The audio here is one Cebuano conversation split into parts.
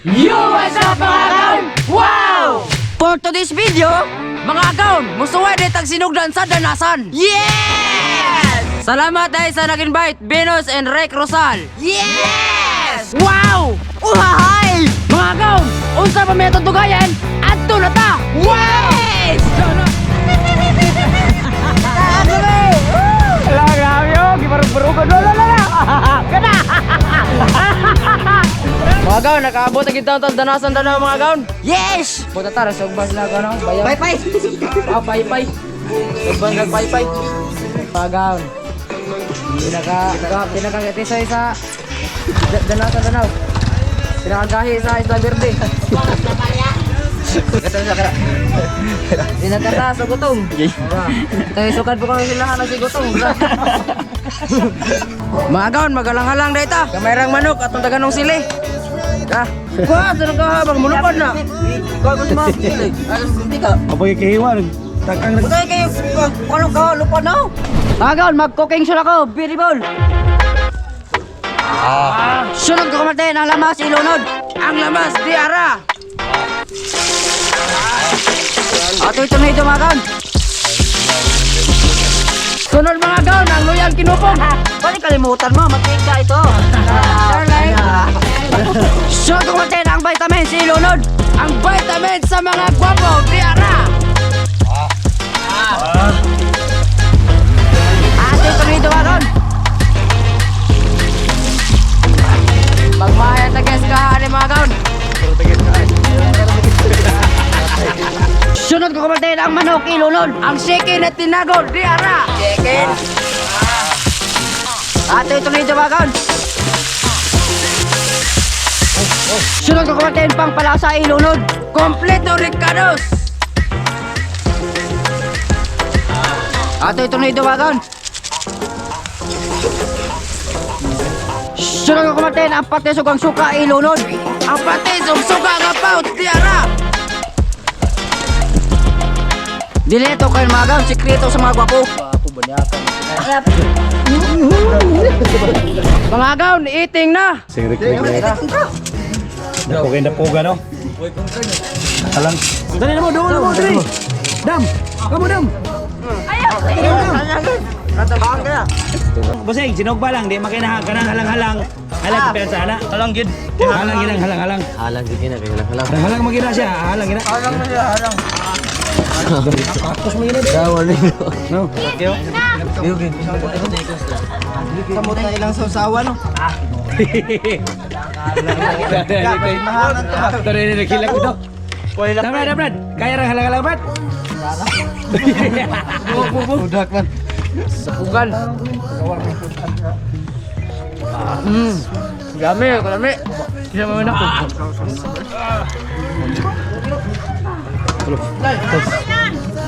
Yo, what's up, mga kaon? Wow! For today's video, Mga kaon, musuway di tag sinugdan sa Danasan. Yes! Salamat dahil sa nag-invite, Venus and Rick Rosal. Yes! Wow! Uhahay! Mga kaon, unsa pa may atong dugayan? Adto na ta! Yes! Ala, grabe oh, gibarug-barugan. Wala, wala, wala. Mga kaon, nakaabot ang taon sa Danasan Danau, mga kaon. Yes! Buta ta, sugba sila ka no? Bayaw. Bye bye! Ah, paypay. Sobrang nagpaypay. Pagaon. Pinaka pinaka pinaka sa Danaw sa Danaw. Pinakagahi sa Isla Verde. Pinakata sa gutom. Tayo sukad po kami sila na si gutom. Mga gaon, magalang-halang na ita. Kamayrang manok atong taganong sili. Ah, wah, sunod ka habang mulupad na. Ikaw mas mga sili. Alas kunti ka. Apoy kihiwan. Takang nag Butay kayo, kung ka, lupa na. Mga kaon, mag-cooking show ako, beautiful! Sunod ko kumatin ang lamas ilunod. Ang lamas di ara. Ato ito na ito, mga kaon. Sunod, mga gaon, ang luyang kinupong. Pwede kalimutan mo, matika ito. Darling. Sunod ko kumatin ang vitamin si ilunod. Ang vitamin sa mga gwapo, di ara. Ato ito na ito, mga kaon. Magmaya ta guys ka ani, mga gaon. Sunod ko kumatin ang manok ilunod. Ang chicken na tinago, di ara. Chicken. Ato ito na ito, mga kaon. Sunod ko kumatin pang palasa ilunod. Kompleto ricados. Ato ito na ito, mga kaon. Sunod ko kumatin ang patis ug ang suka ilunod. Ang patis ug suka nga pouch, di ara. Dili ito kayo, mga kaon, sikreto sa mga gwapo. Mga gaon, eating na. Sing rik rik rik. Dako kay napuga no. Halang. Dali na mo, doon na mo, dali. Dam. Kamo dam. Basig, sinugba lang, di makinaha kanang halang-halang. Halang uh, sa ana. Halang gid. Halang gid, halang halang. Halang gid na kay halang. Halang magina siya, halang gina. Halang na siya, halang. Tapos mo gina. Dawan ni. No. Samot na ilang sausawa no. Tara ni nakilak ito. Dam, Brad, Brad. Kaya ra halang-halang, Brad. Budak man. Sapugan. Dami, dami. Kaya mo na.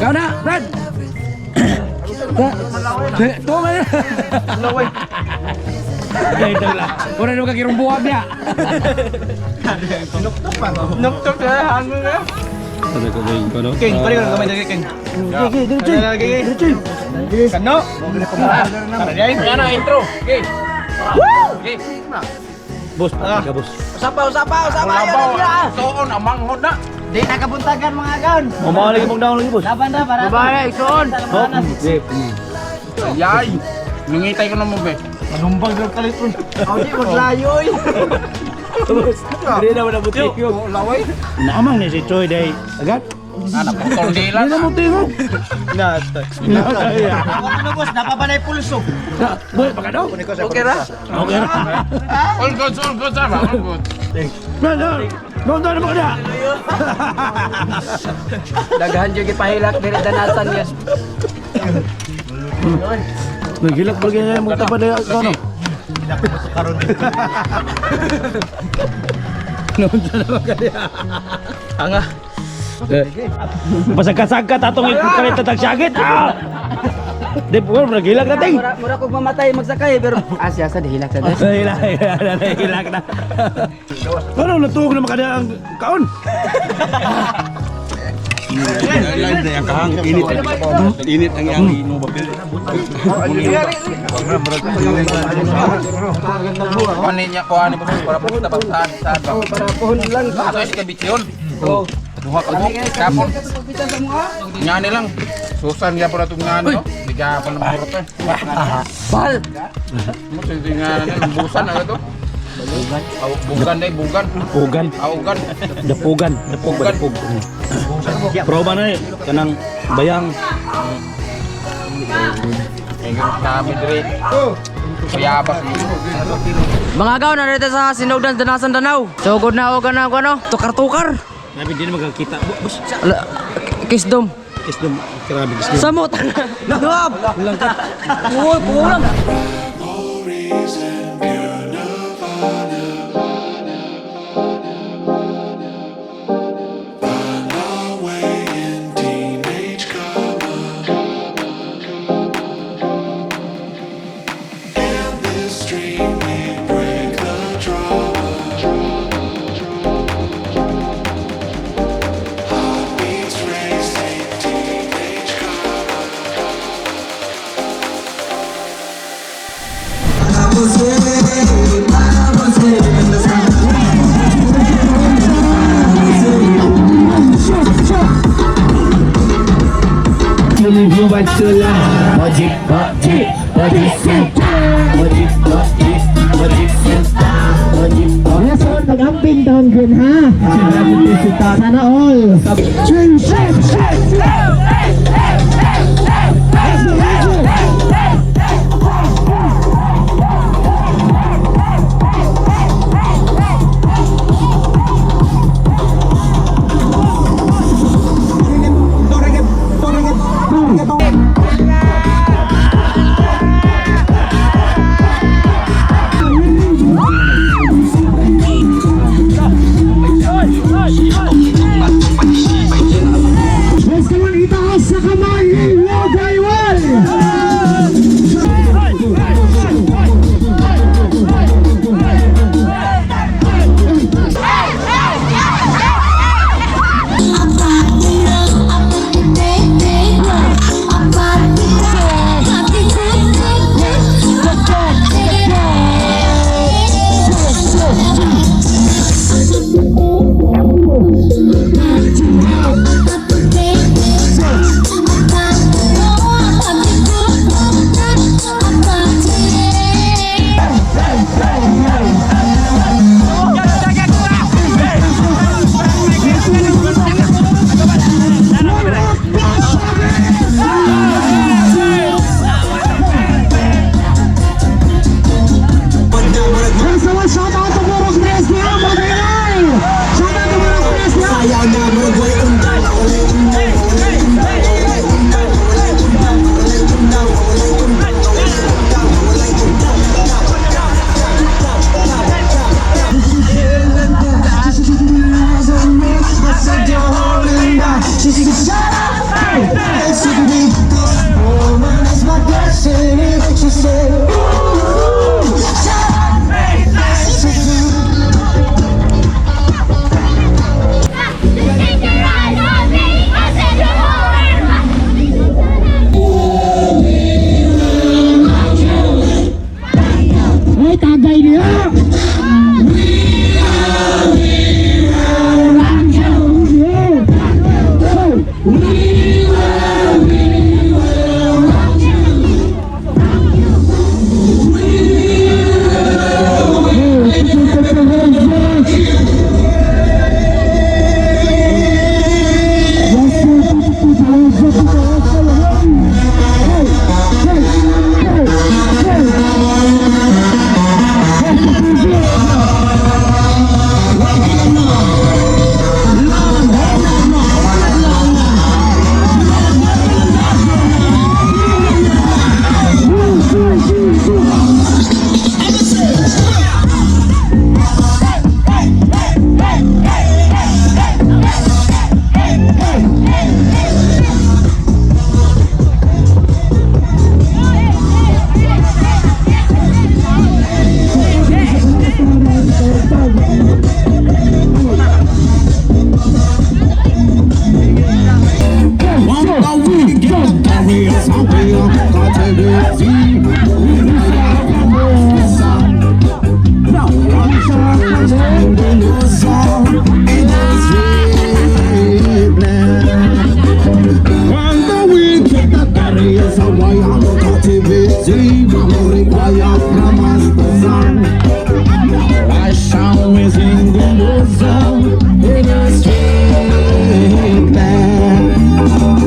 Kau na, Brad. Tuh mana? Laway. Ito lah. Ora na kakirumbuan niya. Nuktok na hanggang na. Sabi ko ba no? King, pare ko gamay dali, King. Gigi, gigi, gigi. Kano? Tara dai. Ano intro? Okay. Bos, patay ka, bos. Usapa, usapa, usapa. Ayaw na. Soon amang hod na. Di nakabuntagan, mga kaon. Mamaw lagi mong down lagi, bos. Laban na para. Babae, soon. Oh, di. Ayay. Nangitay ko na mo be. Manumbag lang kalit ron. Aw di maglayo oy. Bos, di na wala buti. Laway. Naamang ni si Choi day. Agad? Ana putol Di dila. na mo tingo. Nata. Ano boss, napapanay pulso. Boy, pagkadaw. Okay ra. Okay ra. All good, sama, all good. Brad, no, no, no, no, Daghan jud gipahilak diri Danasan yes. Nagilak pa ganyan mong tapad na ano. Noon na naman kaya. Anga. Pasagkasagkat atong ikukalit at syagit. Ah! Di po, nagilak na ting. Mura, mura kog mamatay magsakay pero asya sa dihilak sa des. Nagilak, nagilak na. Ano, natuog na makanya ang kaon. Init. Init ang yang ino. Kuhanin niya, kuhanin po para po kita saan saan ba? Para pohon lang. Ato is kabitsyon. Duha ka mo. Kapon. Ngani lang. Susan gyapon atong ngani no. Di gyapon ng murot eh. Bahal. Mo sa ngani lambusan na to. Aw bugan day bugan. Pugan. Awgan. Dapugan. Dapog ba dapog? Proba na eh. Kanang bayang. Ingon kami diri. Kuyabas. Mga gaw, narito sa Sinugdan, Danasan, Danau. So, good na, okay na, ano? Tukar-tukar. Nabi di na magkakita. Boss, Ala, Kisdom. kisdom. Grabe kisdom. Samot. Duab. Uy, pulang. Memories in pure nirvana. Find our way in teenage karma. In this dream, we break the drama. Heartbeats racing, teenage karma. Nag-amping taon yun ha. Sana all. Let's go on, Ita.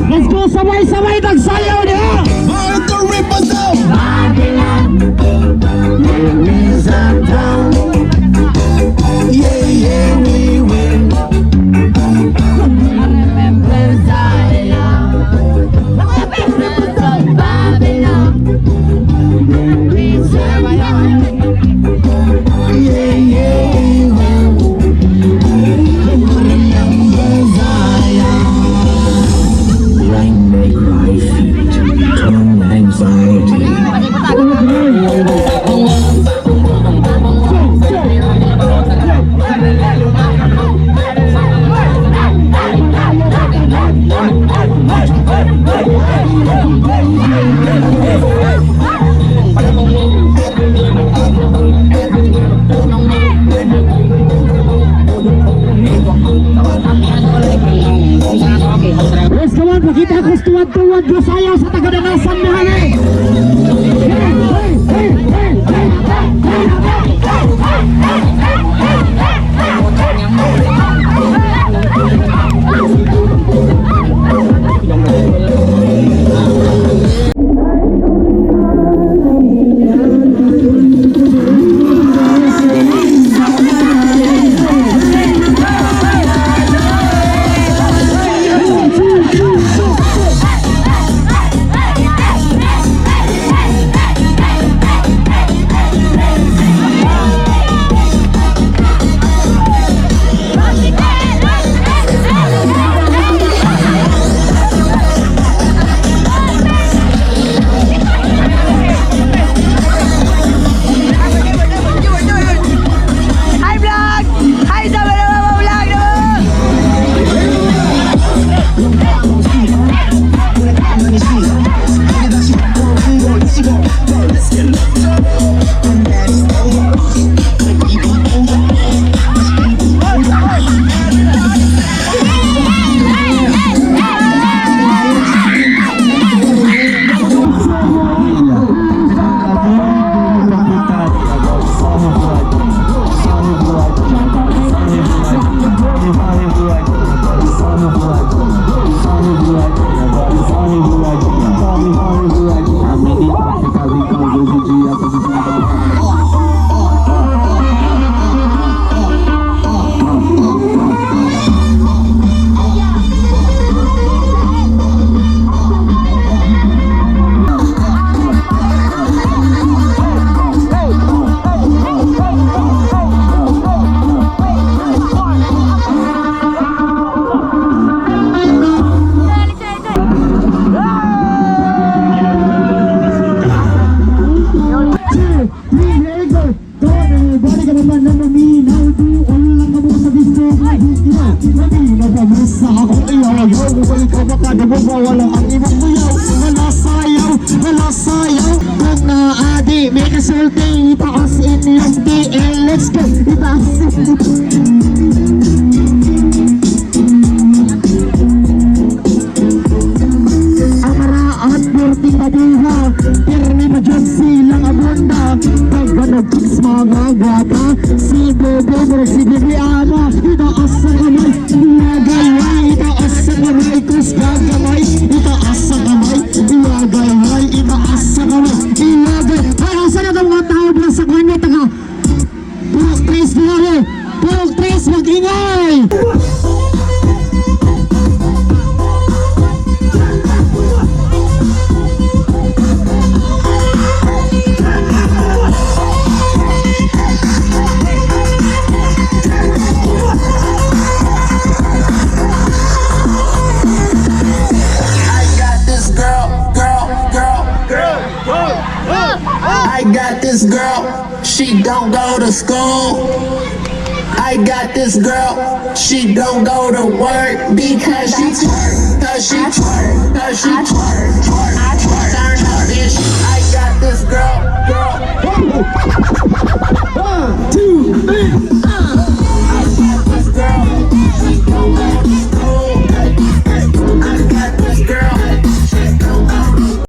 Let's go, sabay-sabay tagsayaw niya! Yes, come on, pakita ko sa tuwad-tuwad ko sayaw sa taga-dangasan na hali. Hey, hey, hey, hey, hey, hey, hey, hey. Hi vlog! Hi sa mga vlog! Two, three, here we go. Go on, everybody, ka naman na maminaw. Duol lang kamo sa disco. Nami, napamasa ako iyaw. Yo, bumalik ka baka di mo mawala ang imong kuyaw. Nalasayaw, nalasayaw. Kung naadi, may kasulti. Itaas inyong TL. Let's go. Itaas inyong. Amara at Berting Mabuha. Pirmi pa dyan silang abunda. Pagka nag-kicks mga gata. Si Bebe, murag si Bebe Ama. Itaas ang kamay, ilagay. Itaas ang kamay, kus gagamay. Itaas ang kamay, ilagay. Itaas ang kamay, ilagay. Para sa na mga tao na sa kanya, taga Purok Tres, dinari. Purok Tres, mag-ingay! I got this girl, girl, girl, girl. I got this girl, she don't go to school. I got this girl, she don't go to work because she twerk, cause she twerk, cause she twerk, twerk, twerk. Turn up, bitch. I got this girl, girl.